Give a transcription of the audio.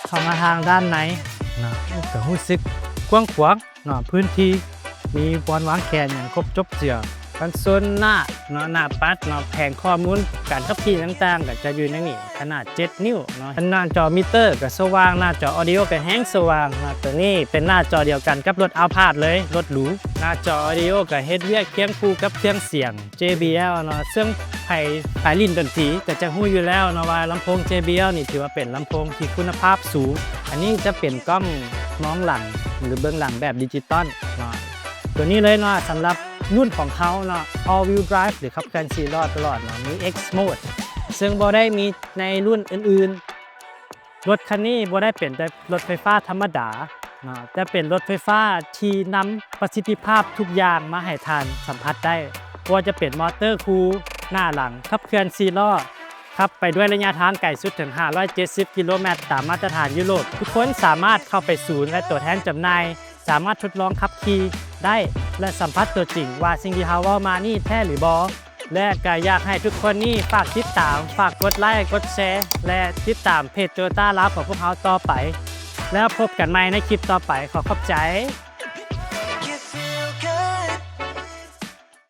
ເຂົ້າມາທາງດ້ານໃນເນາະ ກໍຮູ້ສຶກກວ້າງຂວາງເນາະ ພື້ນທີ່ມີບ່ອນວາງແຂນຫຍັງຄົບຈົບເຈືອ ຄອນໂຊນໜ້າເນາະ ໜ້າປັດເນາະ ແຜງຂໍ້ມູນການຂັບຂີ່ຕ່າງໆ ກໍຈະຢູ່ໃນນີ້ ຂະໜາດເຈັດນິ້ວເນາະ ໜ້າຈໍມິເຕີກໍສະຫວ່າງ ໜ້າຈໍອອດີໂອກໍແຮງສະຫວ່າງເນາະ ຕົວນີ້ເປັນໜ້າຈໍດຽວກັນກັບລົດອາວພາດເລີຍ ລົດຫຼູ ໜ້າຈໍອອດີໂອກໍເຮັດວຽກຄຽງຄູ່ກັບເຄື່ອງສຽງ ເຈບີແອລເນາະ ເຊິ່ງໃຜສາຍຫຼິ້ນດົນຕີກໍຈະຮູ້ຢູ່ແລ້ວເນາະວ່າລຳໂພງ ເຈບີແອລ ນີ້ຖືວ່າເປັນລຳໂພງທີ່ຄຸນນະພາບສູງ. ອັນນີ້ຈະເປັນກ້ອງມອງຫຼັງ ຫຼື ເບື້ອງຫຼັງແບບດິຈິຕອນເນາະ ຕົວນີ້ເລີຍເນາະ ສຳລັບລຸ້ນຂອງເຮົາເນາະ All Wheel Drive ຫຼື ຂັບເຄື່ອນສີ່ລໍ້ຕະຫຼອດເນາະ ມີ X Mode ເຊິ່ງບໍ່ໄດ້ມີໃນລຸ້ນອື່ນໆ. ລົດຄັນນີ້ບໍ່ໄດ້ເປັນແຕ່ລົດໄຟຟ້າທຳມະດາເນາະ ແຕ່ເປັນລົດໄຟຟ້າທີ່ນຳປະສິດທິພາບທຸກຢ່າງມາໃຫ້ທ່ານສຳຜັດໄດ້ ບໍ່ວ່າຈະເປັນມໍເຕີຄູ່ ໜ້າຫຼັງ ຂັບເຄື່ອນສີ່ລໍ້ ຂັບໄປດ້ວຍໄລຍະທາງໄກສຸດເຖິງຫ້າຮ້ອຍເຈັດສິບກິໂລແມັດຕາມມາດຕະຖານຢູໂຣບ. ທຸກຄົນສາມາດເຂົ້າໄປສູນ ແລະ ຕົວແທນຈຳໜ່າຍ ສາມາດທົດລອງຂັບຂີ່ໄດ້ ແລະ ສຳຜັດຕົວຈິງວ່າສິ່ງທີ່ເຮົາເວົ້າມານີ້ແທ້ຫຼືບໍ່. ແລະ ກໍຢາກໃຫ້ທຸກຄົນນີ້ຝາກຕິດຕາມ, ຝາກກົດໄລ, ກົດແຊ ແລະ ຕິດຕາມເພຈໂຕໂຍຕ້າລາວຂອງພວກເຮົາຕໍ່ໄປ. ແລ້ວພົບກັນໃໝ່ໃນຄລິບຕໍ່ໄປ. ຂໍຂອບໃຈ.